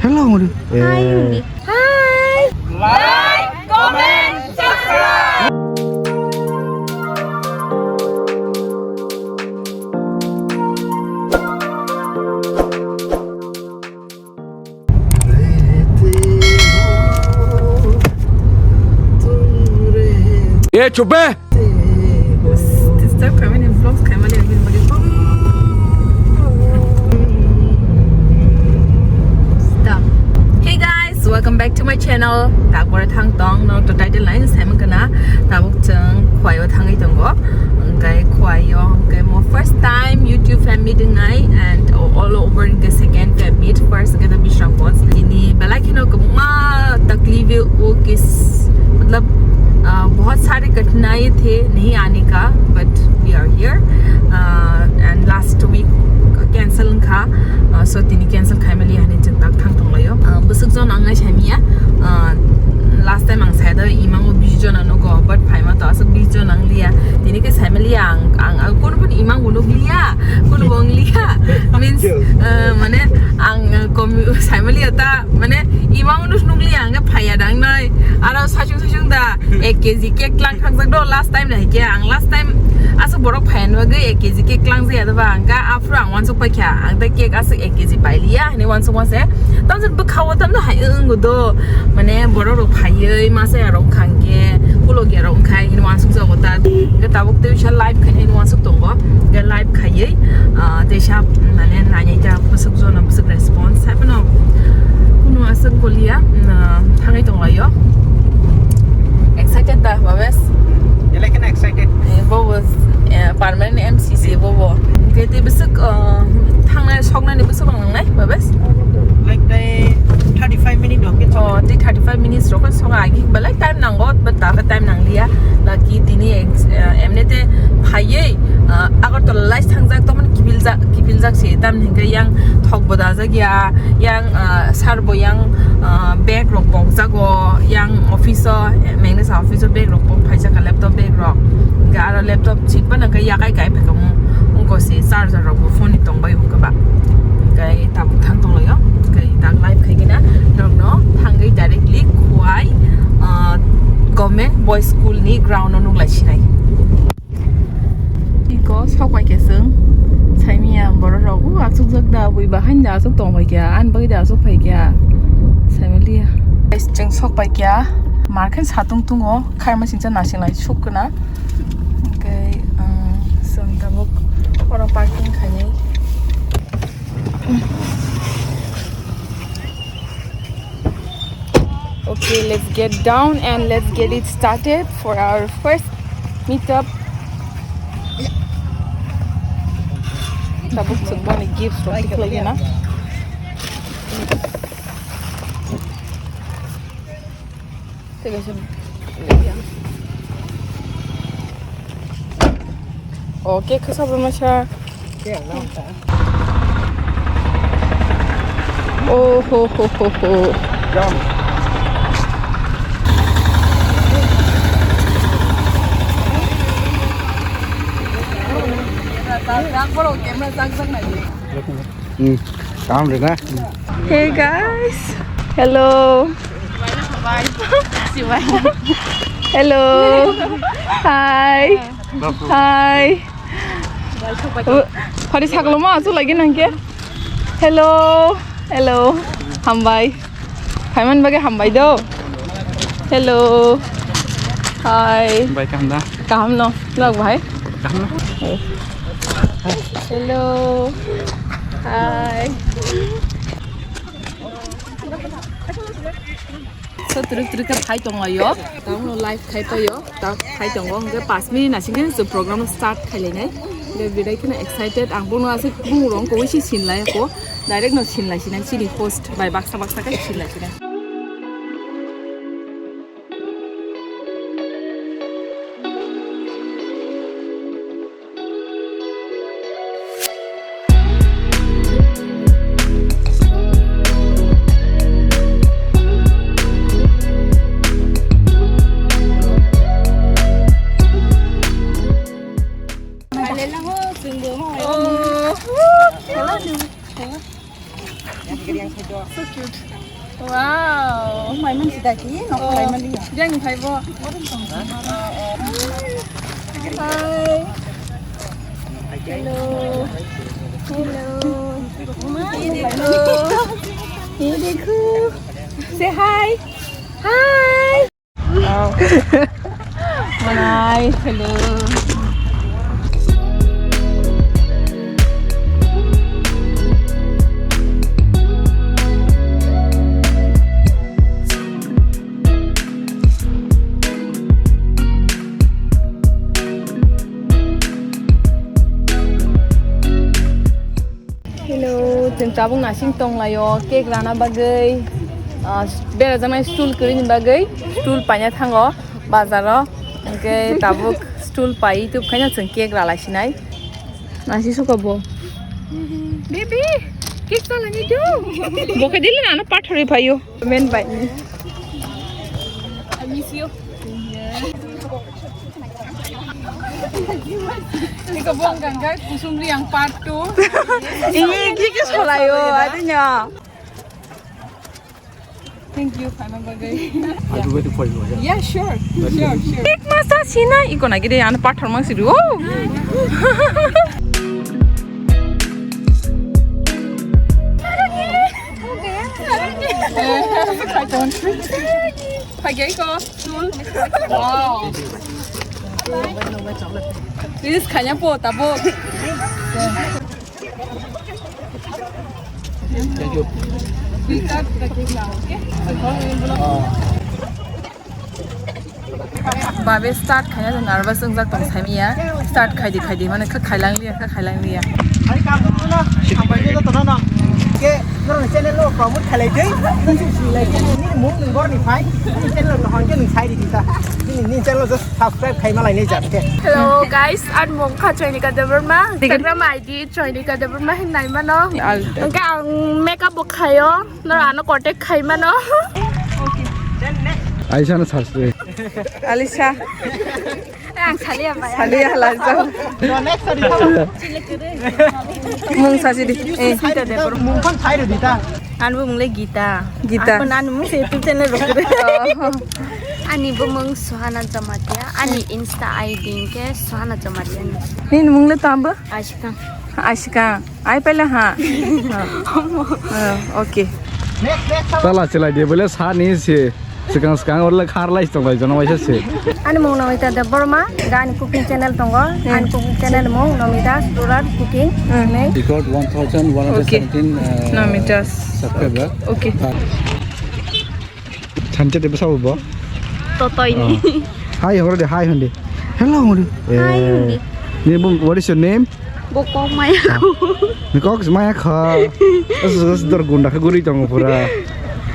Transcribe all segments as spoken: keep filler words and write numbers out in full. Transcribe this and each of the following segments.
Hello, Mori. Hi, Mori. Hi. Like, comment, subscribe. ए चुप बे। Disturb khaimani vlogs khaimani everybody. Stop. Hey guys, welcome back to my channel. Takbore thang tong no to title line saiman kana. Tabuk chwng Khwaio thangwi tongo. Hwnkhe Khwaio hwnkhe mo first time YouTube fan meet wngnai and all over hwnkhe second fan meet. First hwnkhe to Bishramganj. Ini belai kheno kwbangma taklifi wo kis, matlab, ah, bahut sari kathinaye the nahi aane ka, but we are here. Ah, and last week cancel wngkha, ah, so tini cancel khaimaliya hinwi chwng tak thang tonglaio. Ah, bwswk jon ang nai saimiya, ah, last time ang saya da imango bis jona nugo, but phaima to aswk bis jon ang liya. Tini khe saimaliya ang, ang, ang kunu kunu imang bo nukliya, kunu bo wng liya. Means, ah, mane ang, ah, komi-, saimaliya ta, mane imang bo nukliya, ang khe phaiya dang nai. Aro sachung sachung da ek K G cake lang thangjak do last time nai khe. Ang last time aswk borok phaiya ni bagwi ek K G cake lang jaya da ba, ang kha aphuru ang uansuk paikha. Ang ta cake aswk ek K G pailiya hinwi uansukma se. Tamjani bwkha o tamno hai wngwi do. Mane borok rok phaiwi masa ya rok khangkhe, kulok ya rok khai hinwi uansuk jago ta. Hwnkhe tabuk tei bisa live khainai hinwi uansuk tongo. Hwnkhe live khaiwi, ah, teisa mane nainai ta bwswk jona bwswk response. Hai phano kunu aswk goliya, ah, thangwi tonglaio. Excited da, Babes? Belai kheno excited. Eh, bo bo, eh, permanent M C se bo bo. Hwnkhe tei bwswk, ah, thangnai soknani bwswk rok nangnai, Babes? Like, tei thirty-five minute rok khe. Oh, tei thirty-five minutes rok khe sokha, agi belai time nango, but ta khe time nangliya. Laki tini ex-, eh, emnete phaiwi, ah, Agartala lai thangjak, tongmani kipiljak, kipiljak se, tamni hwnkhe yang thok bo dajak ya, yang, ah, sar bo yang, ah, bag rok pokjago, yang office o, eh, Magnus office o bag rok pok phaijak kha, laptop bag rok. Hwnkhe aro laptop sitpano hwnkhe yakai kai phaikha, wng-, wngkha se charger rok bo phone ni tongbai hwnkhe ba. Hwnkhe tabuk thang tonglaio, hwnkhe tak live khaikhe na norokno thangwi directly Khwai, ah, Government Boys School ni ground o nuklai sinai. Iko sok pai khe chwng saimiya borok rok, o aswk jak da bui bahai da aswk tong pai kha, ani bagwi da aswk pai kha saimaliya. Guys, chwng sok pai kha, mar khe satung tungo, khaima singcha nasinglai suk gana. Hwnkhe, um, chwng tabuk oro parking khainai. Okay, let's get down and let's get it started for our first meetup. Tabuk chwng boni gift rok tikhlai gana. Tei kaisa. Oh, cake khe sabwi masa. Oh, ho, ho, ho, ho. Hmm, kaham de na? Hey guys. Hello. Hello. Hi. Hi. Phari saklo ma asu lagi nangke. Hello. Hello. Hambai. Phaiman bagwi hambai do. Hello. Hi. Bai kaham da? Kaham no. Log bhai. Kaham no? Hello. Hi. So, twrwk twrwk khe phai tonglaio. Tamo live khai paio. Ta khai tongo. Hwnkhe paanch minute naisingkhe se program start khailainai. Hwnkhe belai kheno excited. Ang bono aswk bumung rok wngkha, wi se sinlaiya kho. Direct no sinlai sinai chini host bai baksa baksa khe sinlai sinai. So cute. Wow. Mai man sida ki, no. Oh, lai man liya. Yang phai bo. Hi. Hello. Hello. Hi, dekho. Hi, dekho. Say hi. Hi. Hi, hello. Hello, chwng tabuk nasing tonglaio cake rana bagwi, ah, berajaknai stool kwrwini bagwi stool paina thango bazaro, hwnkhe tabuk stool pai tubkhaino chwng cake ralaisinai. Nasi suka bo. Baby, cake chalani do. Bo khe dili nano pathorwi phaio. Men bai. I miss you. Iko bong gangga kusum riang part two. Ini kiki solayo, adanya. Thank you, Phaima bagwi. I'll be waiting for you, yeah? Yeah, sure. Sure, sure. Ek masa sina, iko na gide, ano pathor mang sidu. Oh. Phai khe iko, stool. Wow. Please, khanya po, tabuk. Thank you. Babe start khaina to nervous wngjak tong saimiya. Start khaidi khaidi mane kha khailang liya, kha khailang liya. Hai kamu na, sampai dia tu nana. Ke, nang channel lo promote khalai dei. Nang sing sing lai ke ni mung nang bor ni phai. Ni channel lo hon ke nang sai di ta. Ni, ni channel lo just subscribe khai malai ni jat ke. Hello guys, ani mung kha Choinika Debbarma. Instagram I D Choinika Debbarma hinwi naimano. Hwnkhe ang makeup bo khaio, noro ano contact khaimano. Aisha no sasri. Alisa. Ang salia bai. Salia halai sa. Mung sasi di. Eh. Mung phan thai rw di ta. Ani bumung le Gita. Gita. Ani mung se YouTube channel rok. Oh. Ani bumung Suhana Jamatia. Ani Insta I D ke Suhana Jamatia. Nini mung le tamba? Ashika. Ashika. Ai pele ha. Oh, okay. Tala chilai de bole sa ni se. Swkang swkang orle khar lai tong lai jono waisa se. Ani mung Namita Debbarma, ani cooking channel tongo. Hmm. Ani cooking channel mung Namita's Rural Cooking. Hmm. Nei. Record one thousand one hundred seventeen, okay. Uh, Namita's subscriber. Okay. Thanche de bwsa bo? Totoi ni. Oh. Hi, horo de, hi, hondi. Hello, hondi. Hi, eh, hondi. Ni bung, what is your name? Bo kok maya. Ah. Ni kok maya kha. As, as dor gunda kha guri tongo pura.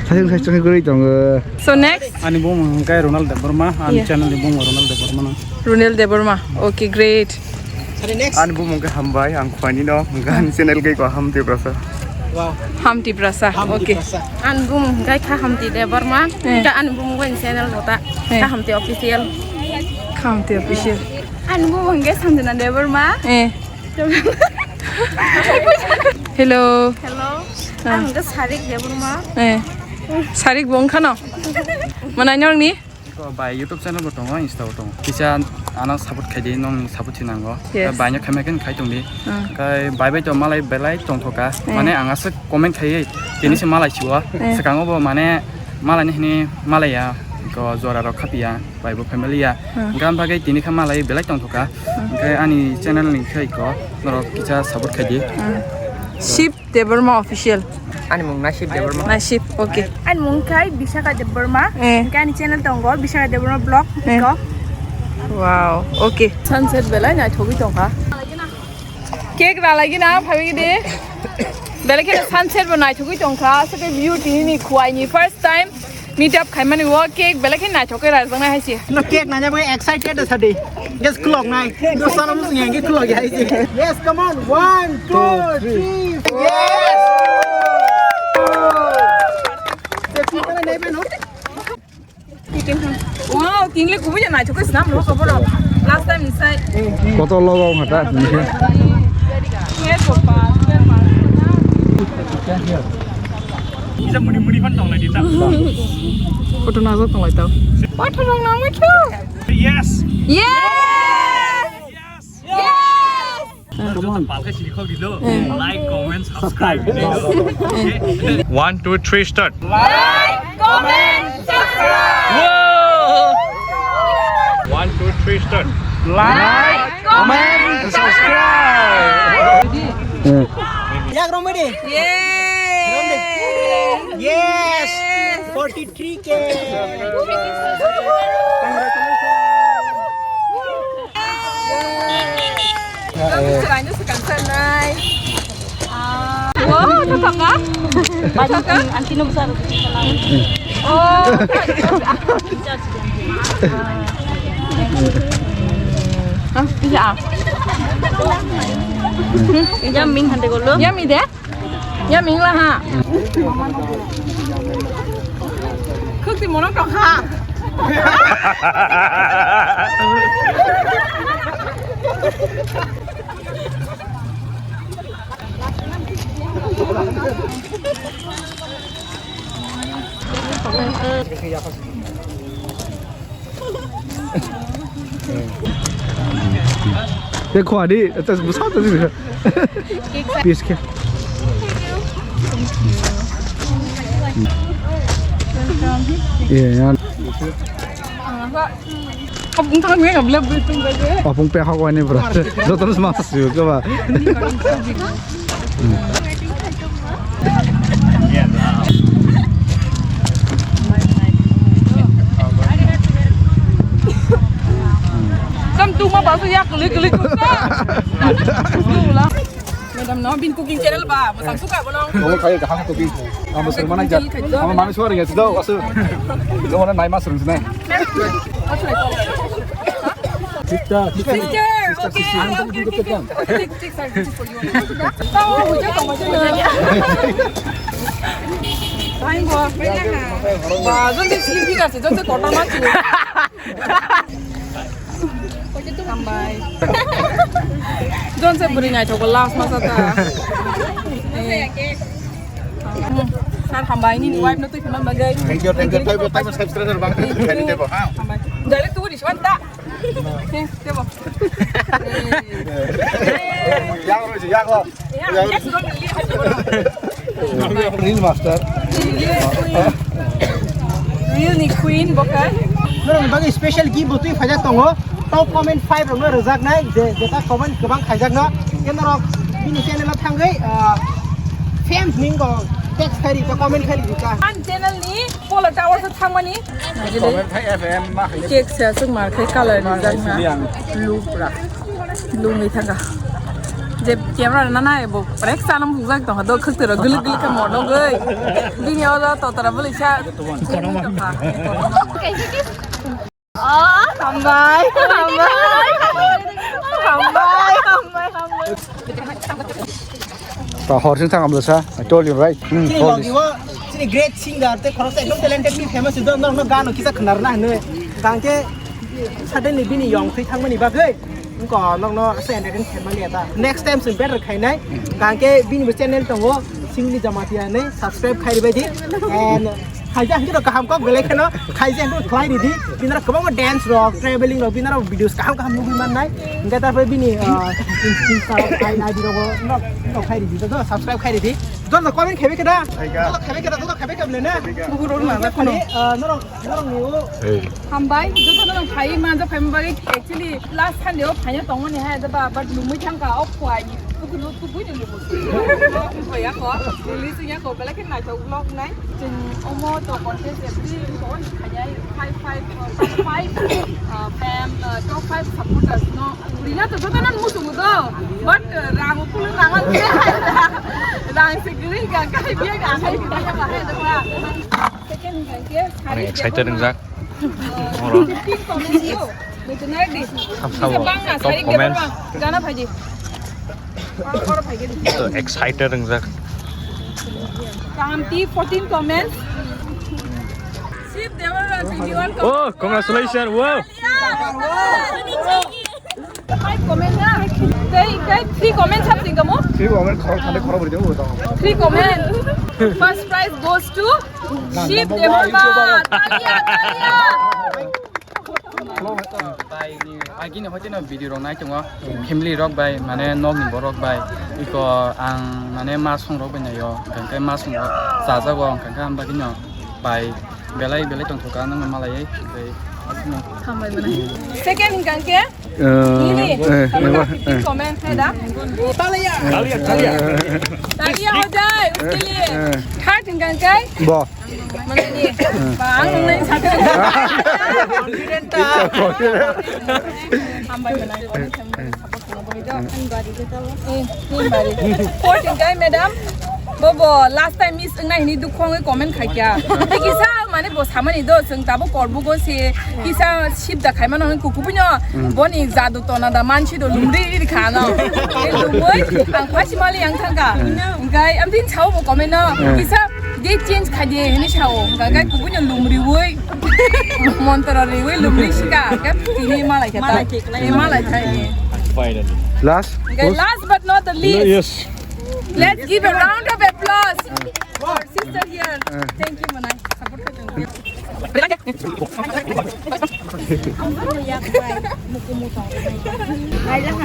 Sayang sayang kha guri tongo. So next? Ani bung hwnkhe Ronald Debbarma, ani, yeah, channel ni bung Ronald Debbarma no. Ronald Debbarma. Okay, great. Ani bumung khe Hambai, ang Khwaini no, hwnkhe ani channel khe ko Ham Tiprasa. Wow. Ham Tiprasa, Ham, okay. Tiprasa. Ani bumung hwnkhe kha Hamti Debbarma, eh, hwnkhe ani bumung bai channel bo ta, eh, kha Hamti Official. Kha Hamti Official. Ani bumung hwnkhe Sanjana Debbarma. Eh. Hello. Hello. Ah. Ani hwnkhe Sarik Debbarma. Eh. Sarik bo wngkha no? Manai norokni? Iko bai YouTube channel bo tongo, Insta bo tongo. Kisa ano support khai di, nong support si nango. Yes. Bai no khaima khe khai tong di. Hmm. Khai bai bai to malai belai tong thoka. Hmm. Mane ang aswk comment khai tini se malai siwa. Hmm. Swkango bo mane malai ni hini malai ya. Iko jora rok khapi ya, bai bo family ya. Hmm. Gan bagai tini kha malai belai tong thoka. Hmm. Khai ani channel ni khai ko norok kisa support khai di. Hmm. Sip Debbarma Official. Ani mung Nasib Debbarma. Nasib, okay. Ani mung khai Bisaka Debbarma. Eh. Hwnkhe ani channel tongo Bisaka Debbarma Vlog. Eh. Ko. Wow, okay. Sunset belai naithogwi tongkha. Cake ralai gina phaiwi de. Belai kheno sunset bo naithogwi tongkha. Aswk view tini ni Khwaini first time. Meet up khaimani o cake belai khe naithok khe rajak nai hai se. No cake nanya bo excited da sadi. Yes, clock nai. Do sana mus ngi clock hai se. Yes, come on. One, two, three. Yes. Se pita nai bai no. Wow, tingle kubu ya naithok khe snam no ko boro. Last time ni sai. Koto logo ngata. Yes, papa. Yes, papa. Kisa muni muni phan tong lai di ta. Photo najak tong lai tao. Photo rong nang mai kyo. Yes. Yes. Yes. Yes. Joto pal khe sini khok di lo. Like, comment, subscribe. One, two, three, start. Like, comment, subscribe. Whoa! One, two, three, start. Like, comment, subscribe. Yak rong bidi. Yay! Yes! Forty-three K! Congratulations! Wow, tataka. Tataka. Oh. Ah, iya. Iya, min hande golo. Iya, mi de. Ya mingla ha. Khukti mono tong ha. Te khwadi, te bwsa te. Piece khe. Ye, yan. Apung thang me kabla betung baje. Apung pe hawani bra. Jotono mas su ke ba. Kam tu ma basu ya klik klik kusa. Madam no bin cooking channel ba, masang suka bolong. Kamu kaya kaham cooking. Kamu sermana jat. Kamu mami suara ya sudah wasu. Kamu na nai mas rung sini. Sister, sister, sister, sister, sister. Ba, jodi sleeping ase, jodi kotor ma chu. Hambai. Jodi se bwrwi naithok last ma sa ta. Sir, hambai, nini wife no twi phima bagwi. Thank you, thank you. Thank you, thank you, subscriber bang. Thank you. Hambai. Direct tu di suan ta. Thanks, tebo. Yang ro, yang ro. Reel master. Reel ni queen bokai. Norok bagi special gift bo twi phajak tongo. Top comment five rok no rwjak nai, je, jeta comment kwbang khaijak no. Ke norok bini channel o thangwi, ah, fans ningo text khairi ka comment khairi ka. An channel ni follow tawar sa thangmani. Comment khai F M ma khai. Cake se aswk mar khai color ni jak na. Lubra. Lungwi thanga. Je camera na nai bo rek sanam hujak tong do khwtwrok guluk guluk khe modogwi. Bini ola to tara bwlwi sa. Oh, hambai, hambai. Hambai, hambai, hambai. Ta hor sing thang amlo sa. I told you, right? Hmm, chini hor logi is- wo, chini great singer, te khoroksa ekdom talented, bini famous, do norok no gano kisa khnar na hne. Tangke suddenly bini yong thwi thangmani bagwi. Wngkha nokno asa entertain khaimani ata. Next time se better khainai. Hwnkhe bini bo channel tongo, Singli Jamatia hinwi subscribe khai ribaidi. And khaija hwnkhe kaham kok belai kheno, khaija hwnkhe khlai ridi. Binaro kwbangma dance rok, traveling rok, binaro videos kaham kaham nugwi mannai. Hwnkhe tarpore bini, ah, Insta, I D rogo nok, nok khai ridi, to subscribe khai ridi. Joto comment khaibai khe da? Joto khaibai khe da? Joto khaibai khe bole na? Bukur rok na, khali, ah, norok Hey. Hambai, joto no phai manja phai bagwi actually last Sunday o phaina tongmani hai da ba, but lumui thangka o khwai ni. Tuku no tuku ni lumu. Khwai ya ko, release ya ko, belai khe naithok vlog nai. Chwng omo to contest every ko ni khanya five five, uh, five, uh, fam, uh, top five supporters no. Rina to joto no musungo do, but, uh, rang kulu rang rang se gri ga ga biya ga hai biya ga hai da ba. Second hwnkha khe Ani sari excited Debbarma. Wngjak. Oro. Fifteen comments no. Mitunai di. Sab sabo. Bisa bang na top sari comments. Debbarma. Gana phaidi. Oro, oro phaidi. So excited wngjak. Kamti fourteen comments. Shiv Debbarma twenty-one comments. Oh, congratulations. Wow. Yeah. Five comments na. Tei, tei three comments hapsing kamo? Three comment khorok thani khorok bwrwi tong. Three comment. First prize goes to Shiv Debbarma. Talia, talia. Bai ni agini hoite no video rok nai tongo, family rok bai, mane nok ni borok bai, iko ang mane ma song rok bai naio, hwnkhe ma song rok chajago, hwnkhe ang bagino bai belai belai tongthok ka nang malai, bai asino. Hambai mane. Second hwnkhe Nini. Eh, eh, eh. Comment hai da. Talia, talia. Talia ho jaye uske liye. Eh. Third hwnkhe. Bo. Mane ni. Ba, ang nang nai sate. Confident ta. Hambai mane. Eh, tin bari. Fourth hwnkhe madam. Bobo, last time miss wngnai hwnwi dukhu wngwi comment khaikha. Tei kisa mane bo samani do, chwng tabuk korbugo se kisa sibda khaimano hwnwi kukubuino boni jadu tona da mansi do lumri ri khano. Tei lumwi ang phasimali yang thangkha. Hwnkhe amtwini sao bo comment no kisa date change khaidi hwnwi sao. Hwnkhe kubuino lumriwi montro riwi lumri sika. Hwnkhe tini malai kha ta. Malai kha. Malai kha. Finally. Last? Hwnkhe last but not the least. Yes. Let's give a round of applause for sister here. Thank you, Manai. Support khatung.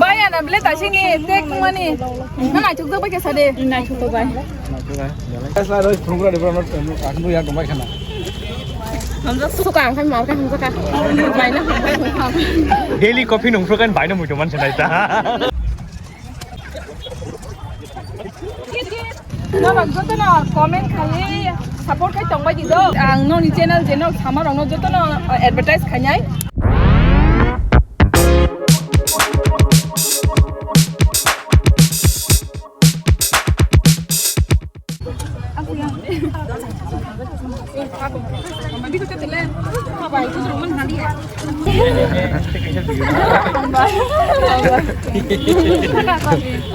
Bai, ana ble ta sini, tek mani. Na, na, chuk bai kesa de. Na, chuk bai. Suka ang kan mau kan, suka. Bai na. Daily coffee nung suka bai na muitu man sanai ta. Norok jotono comment khai support khai tongbai di do. Ang noni channel je nok sama rokno jotono advertise khainai.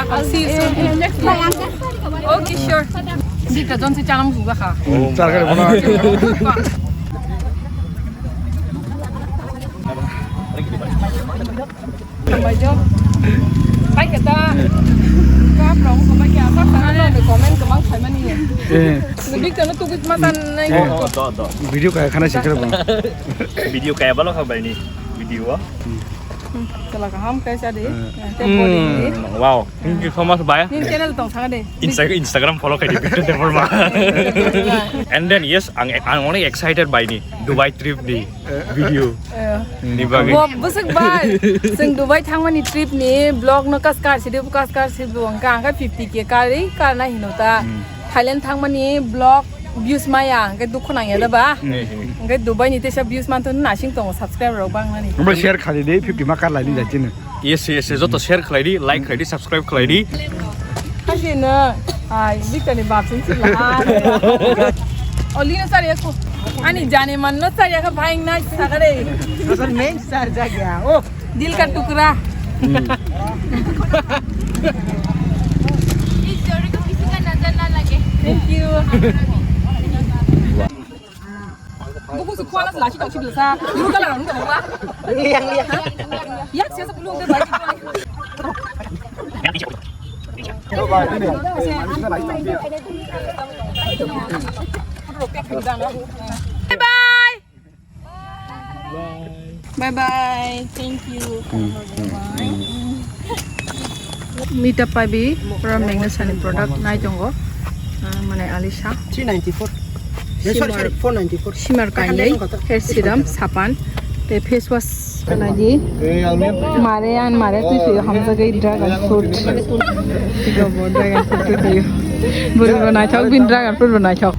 I'll see you soon. Okay, sure. Dita John si channel buka kha. Char kare bono. Hambai jo. Pai khe ta. Kap rong hambai khe asa sana no comment kwbang khaimani. Eh. Big tano tu kuch matan nai. Eh. Oh, oh, do, do. Video kaya khana sikra ba. Video kaya balo kha bai ni. Video. Kala kaham kaisa de. Eh. Tei body ni. Wow. Thank you so much, bhai. Ni channel tong thang de. Insta-, Instagram follow khai di, Victor Debbarma. And then, yes, ang, ang onek excited bai ni Dubai trip ni video. Eh. Ni bagwi. Bo, bwswk bai. Chwng Dubai thangmani trip ni vlog no kas kar sidi, kas kar sidi, ang ka fifty K kari, kar na hino ta. Hmm. Thailand thangmani vlog views maya, hwnkhe dukhu nangya da ba? Hmm. Hwnkhe Dubai ni teisa views manthun nasing tongo, subscriber rok bang nani. Omo share khali de, fifty ma kar lai ni jai chini. Yes, yes, yes, joto share khlai di, like khlai di, subscribe khlai di. Kasi na, ai, bikta ni bap sing sila. Oli na sari aku. Ani jane man na sari aku bhai na sagare. Asal main sar ja gaya. Oh. Dil ka tukra. Hmm. Is jodi ko kisi ka nazar na lage. Thank you. Buku su khwana la shi tong shi sa. Blue color ang tong ba. Liang, liang. Yak sia sa blue de ba. Bye bye. Bye bye. Thank you. Meetup pai bi pura Magna sani product nai tongo. Ah, mane Alisha. Three ninety-four. Eh, sorry, Shimmer. Sorry, four ninety-four. Shimmer kainwi, hair serum, sapan, tei face wash. Kanai di. Mare an mare twi twi hamjagwi dragon fruit. Dragon fruit twi twi. Bwrwi bo naithok, bini dragon fruit bo naithok.